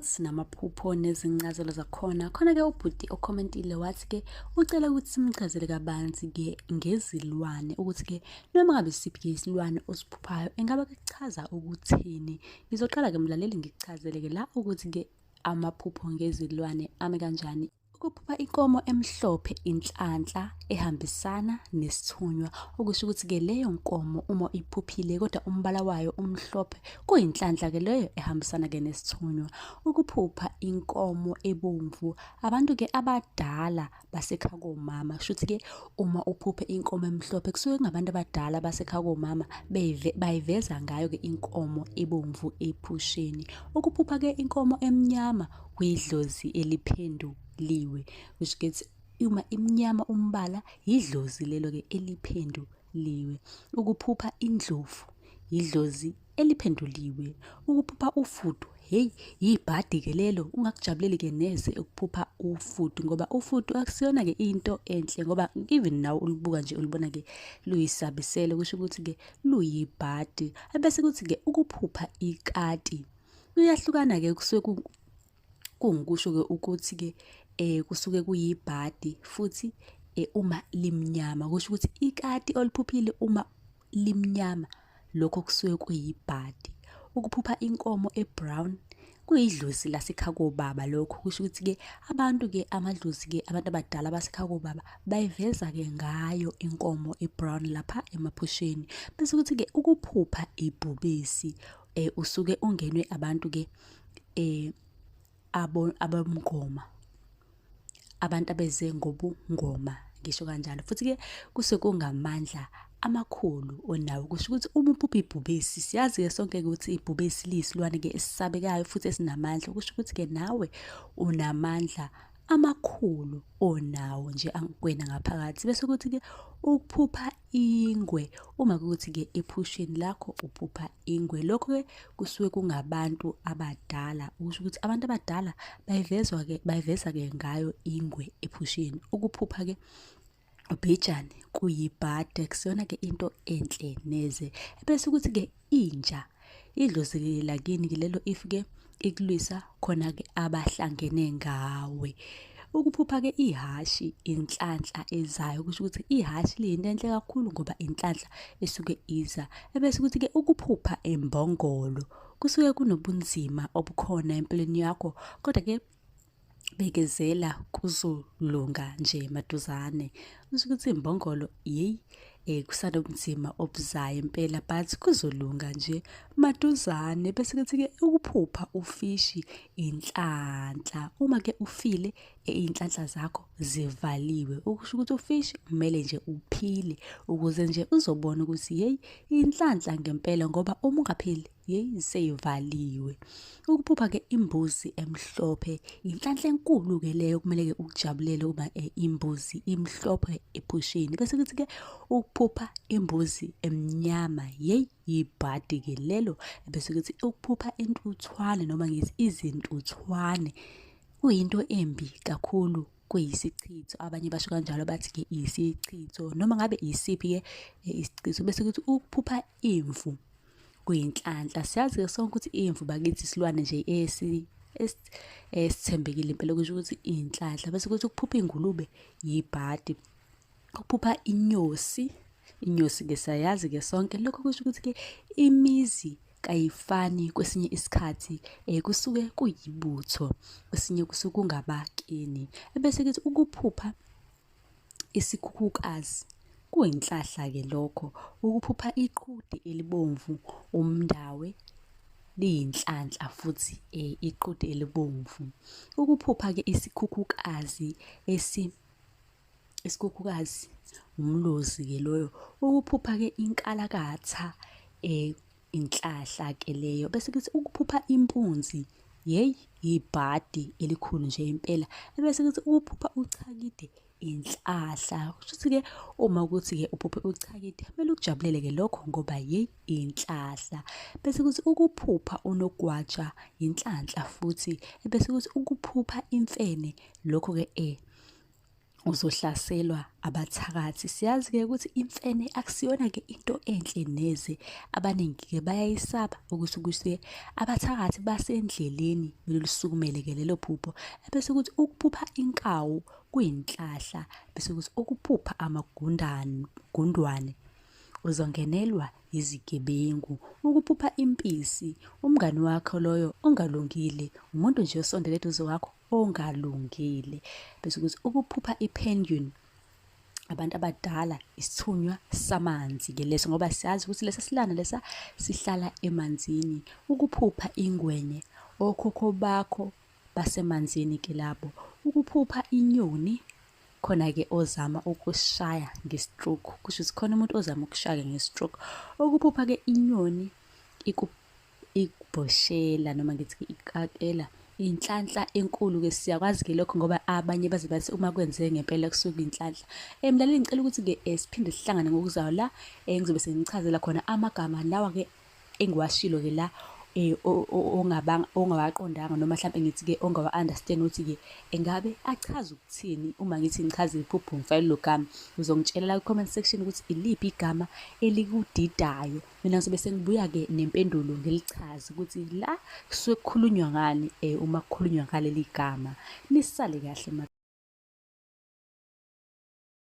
Futhi sinamaphupho nezincazelo zakhona. Khona-ke ubhuti okhomentile wathi-ke ucela ukuthi simchazele kabanzi-ke ngezilwane ukuthi-ke noma ngabe isiphi-ke isilwane osiphuphayo engabe kuchaza ukuthini. Ngizoqala-ke mlaleli ngikuchazele-ke la ukuthi-ke amaphupho ngezilwane ame kanjani. Ukuphupha inkomo emhlophe inhlanhla ehambisana nesithunywa, okusho ukuthi-ke leyo nkomo uma uyiphuphile kodwa umbala wayo umhlophe, kuyinhlanhla-ke leyo ehambisana-ke nesithunywa. Ukuphupha inkomo ebomvu, abantu-ke abadala basekhakomama, kusho ukuthi-ke uma uphuphe inkomo emhlophe kusuke kungabantu abadala basekhakomama bayiveza ngayo-ke inkomo ebomvu ephusheni. Ukuphupha-ke inkomo emnyama kuyidlozi eliphenduliwe, kusho ukuthi uma imnyama umbala yidlozi lelo-ke eliphenduliwe. Ukuphupha indlovu yidlozi eliphenduliwe. Ukuphupha ufudu, hheyi yibhadi-ke lelo, ungakujabuleli-ke neze ukuphupha ufudu ngoba ufudu akusiyona-ke into enhle ngoba even nawe ulubuka nje ulubona-ke luyisabiselo, kusho ukuthi-ke luyibhadi. Ebese kuthi-ke ukuphupha ikati, kuyahlukana-ke kusuke kungukusho-ke ukuthi-ke kusuke kuyibhadi futhi uma limnyama, kusho ukuthi ikati oliphuphile uma limnyama lokho kusuke kuyibhadi. Ukuphupha inkomo e-brown kuyidlozi lasekhakobaba lokho, kusho ukuthi-ke abantu-ke amadlozi-ke abantu abadala basekhakobaba bayiveza-ke ngayo inkomo e-brown lapha emaphusheni. Bese kuthi-ke ukuphupha ibhubesi usuke ungenwe abantu-ke abomngoma, abantu abeze ngobungoma ngisho kanjalo. Futhi-ke kusuke kungamandla amakhulu onawo, kusho ukuthi uma uphupha ibhubesi, siyazi-ke sonke ukuthi ibhubesi liyisilwane-ke esisabekayo futhi esinamandla, kusho ukuthi-ke nawe unamandla amakhulu onawo nje kuwena ngaphakathi. Bese kuthi-ke ukuphupha ingwe, uma kuwukuthi-ke ephusheni lakho uphupha ingwe, lokho-ke kusuke kungabantu abadala, okusho ukuthi abantu abadala bayivezwa-ke bayiveza-ke ngayo ingwe ephusheni. Ukuphupha-ke ubhejane kuyibhadi, akusiyona-ke into enhle neze. Ebese kuthi-ke inja, idlozi lakini-ke lelo if-ke ikulwisa khona-ke abahlangene ngawe. Ukuphupha-ke ihhashi inhlanhla ezayo, kusho ukuthi ihhashi liyinto enhle kakhulu ngoba inhlanhla esuke iza. Ebese kuthi-ke ukuphupha imbongolo kusuke kunobunzima obukhona empilweni yakho, kodwa-ke bekezela kuzolunga nje maduzane. Kusho ukuthi imbongolo yeyi kusanobunzima obuzayo impela but kuzolunga nje maduzane. Bese kuthi-ke ukuphupha ufishi inhlanhla, uma-ke ufile iy'nhlanhla zakho zivaliwe, okusho ukuthi ufishi kumele nje uphile ukuze nje uzobona ukuthi yeyi inhlanhla ngempela, ngoba uma ungaphili yeyi seyivaliwe. Ukuphupha-ke imbuzi emhlophe, inhlanhla enkulu-ke leyo kumele-ke ukujabulele uma imbuzi imhlophe ephusheni. Bese kuthi-ke ukuphupha imbuzi emnyama, yeyi yibhadi-ke lelo. Bese kuthi ukuphupha intuthwane noma ngithi izintuthwane kuyinto embi kakhulu, kuyisichitho. Abanye basho kanjalo bathi-ke isichitho, noma ngabe isiphi-ke isichitho. Bese kuthi ukuphupha imvu kuyinhlanhla. Siyazi-ke sonke ukuthi imvu bakithi isilwane nje esithembekile impela, kusho ukuthi inhlanhla. Bese kuthi ukuphupha ingulube yibhadi. Ukuphupha inyosi, inyosi-ke siyayazi-ke sonke, lokho kusho ukuthi-ke imizi kayifani kwesinye isikhathi kusuke kuyibutho, kwesinye kusuke kungabakini. Ebese kuthi ukuphupha isikhukhukazi kuyinhlahla-ke lokho. Ukuphupha iqhude elibomvu umndawe liyinhlanhla futhi iqhude elibomvu. Ukuphupha-ke isikhukhukazi isikhukhukazi umlozi-ke loyo. Ukuphupha-ke inkalakatha inhlahla-ke leyo. Bese kuthi ukuphupha impunzi, yeyi yibhadi elikhulu nje impela. Ebese kuthi ukuphupha uchakide inhlahla, kusho ukuthi-ke uma ukuthi-ke uphuphe uchakide kumele ukujabulele-ke lokho ngoba yeyi inhlahla. Bese kuthi ukuphupha unogwaja inhlanhla futhi. Ebese kuthi ukuphupha imfene, lokho-ke Uzohlaselwa abathakathi. Siyazi-ke ukuthi imfene akusiyona-ke into enhle neze. Abaningi-ke bayayisaba ukuthi ukuthi abathakathi basendleleni kumele ulisukumele-ke lelo phupho. Ebese kuthi ukuphupha inkawu kuyinhlahla, bese kuthi ukuphupha amagundane gundwane uzongenelwa yizigebengu. Ukuphupha impisi, umngani wakho loyo ongalungile, umuntu nje osondele eduze kwakho ongalungile. Bese kuthi ukuphupha i-penguin, abantu abadala isithunywa samanzi-ke leso ngoba siyazi ukuthi lesa silwane lesa sihlala emanzini. Ukuphupha ingwenye, okhokho bakho basemanzini-ke labo. Ukuphupha inyoni, khona-ke ozama ukushaya nge-stroke, kusho ukuthi khona umuntu ozama ukushaya nge-stroke. Ukuphupha-ke inyoni ikubhoshela noma ngithi ikakela inhlanhla enkulu-ke siyakwazi-ke lokho ngoba abanye baze bathi uma kwenzeke ngempela kusuke kuyinhlanhla. Mlaleli ngicela ukuthi-ke siphinde sihlangane ngokuzayo la ngizobe sengichazela khona amagama lawa-ke engiwashilo-ke la ongabanga ongawaqondanga noma mhlampe ngithi-ke ongawa-understand ukuthi-ke engabe achaza ukuthini uma ngithi ngichaza iphupho ngifake lelo gama. Uzongitshela la kwi-comment section ukuthi iliphi igama elikudidayo. Mina ngizobe sengibuya-ke nempendulo ngilichaze ukuthi la kusuke kukhulunywa ngani uma kukhulunywa ngaleli gama. Nisale kahle.